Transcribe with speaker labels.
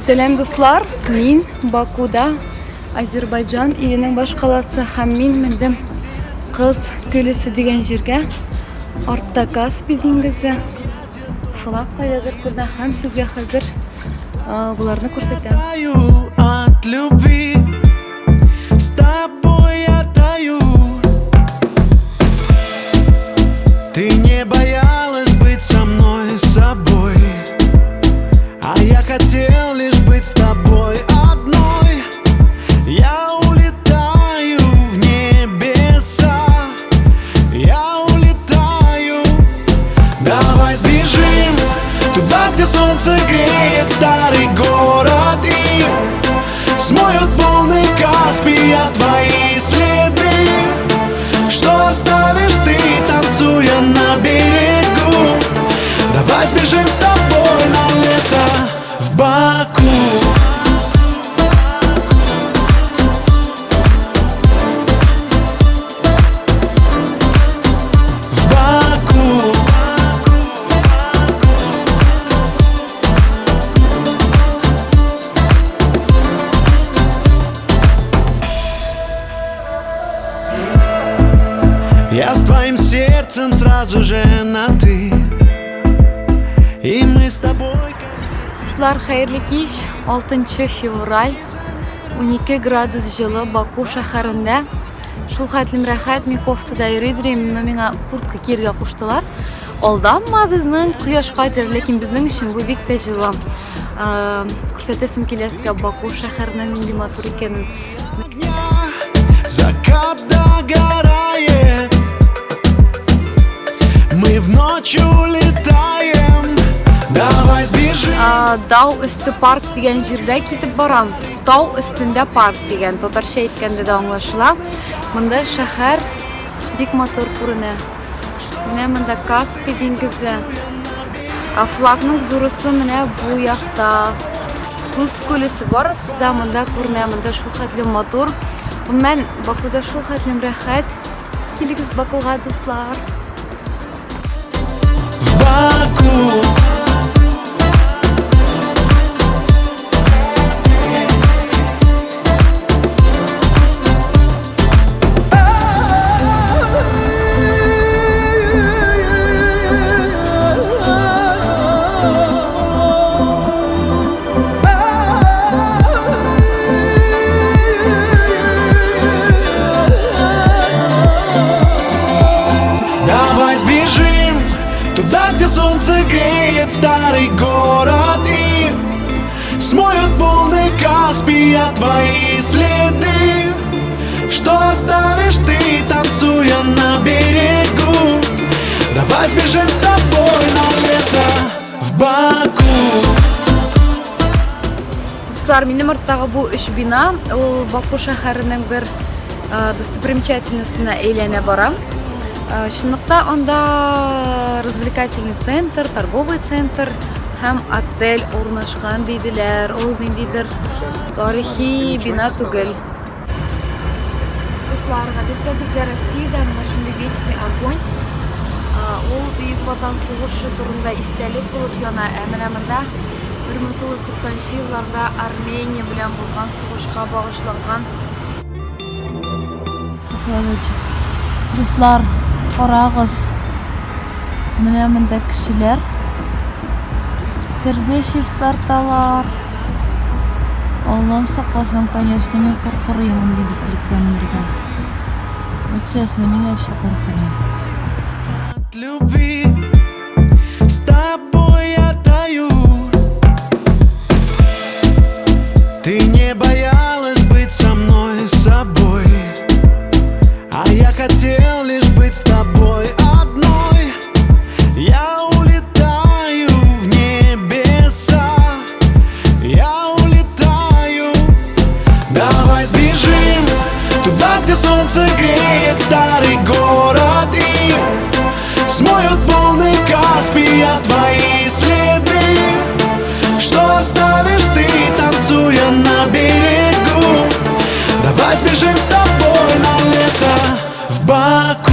Speaker 1: Сәлам дуслар, мин Бакуда, Азербайджан иленең башкаласы һәм мин мендем Кыз көлесе дигән җиргә. Артта Каспий диңгезе. Флаг кайдадыр күренә һәм сезгә хәзер боларны күрсәтәм.
Speaker 2: От любви с тобой я таю. Ты не боялась быть со мной собой, а я хотел лишь быть с тобой одной. Я улетаю в небеса, я улетаю. Давай сбежим туда, где солнце греет старый город и смоют волны Каспия твои следы. Что оставишь ты, танцуя на берегу? Давай сбежим с тобой на лето в Баку. В Баку. Я с твоим сердцем сразу же на ты, и мы с тобой как дети.
Speaker 1: Дуслар, хәерле кич. 6 февраль, 12 градус җылы Баку шәһәрендә. Шул хәтлем рәхәт, мин кофтада йөри идем, но миңа куртка кияргә куштылар. Алданма безнең кояшка тир, ләкин безнең өчен бу бик тә җылы. Күрсәтәсем килә сезгә Баку шәһәренең нинди матур икәнен.
Speaker 2: Закат догорает, мы в ночь улетаем. Давай сбежим.
Speaker 1: Дау өсте парк дигән җирдә китеп барам. Тау өстендә парк дигән, татарча әйткәндә дә аңлашыла. Монда шәһәр бик матур күренә. Менә монда Каспий диңгезе. Ә флагның зурысы менә бу якта. Күз күлесе барысы да монда күренә. Монда шул хәтле матур. Гомумән, Бакуда шул хәтле рәхәт. Килегез Бакуга, дуслар.
Speaker 2: В Баку. Давай сбежим туда, где солнце греет старый город и смоют волны Каспия твои следы. Что оставишь ты, танцуя на берегу? Давай сбежим с тобой на лето в Баку.
Speaker 1: Дуслар, минем арттагы бу өч бина, ул Баку шәһәренең бер достопримечательностена әйләнә бара. Чынлыкта анда развлекательный центр, торговый центр һәм отель урнашкан диделәр. Ул ниндидер тарихи бина түгел. Дуслар, гадәттә бездә Россиядә менә шундый вечный огонь, ул Бөек Ватан сугышы турында истәлек булып яна. Ә менә монда 1990 елларда Армения белән булган сугышка багышланган. Дуслар, карагыз, менә монда кешеләр терде чистарталар. Аллам сакласын, конечно, мин куркыр идем мондый биеклектән менергә. Вот честно, мин вообще куркыр идем.
Speaker 2: От любви с тобой я таю. Ты не боялась быть со мной собой, а я хотел лишь быть с тобой одной. Я улетаю в небеса, я улетаю. Давай сбежим туда, где солнце греет старый город и смоют волны Каспия твои следы. Что оставишь ты, танцуя на берегу? Давай сбежим с тобой на лето в Баку.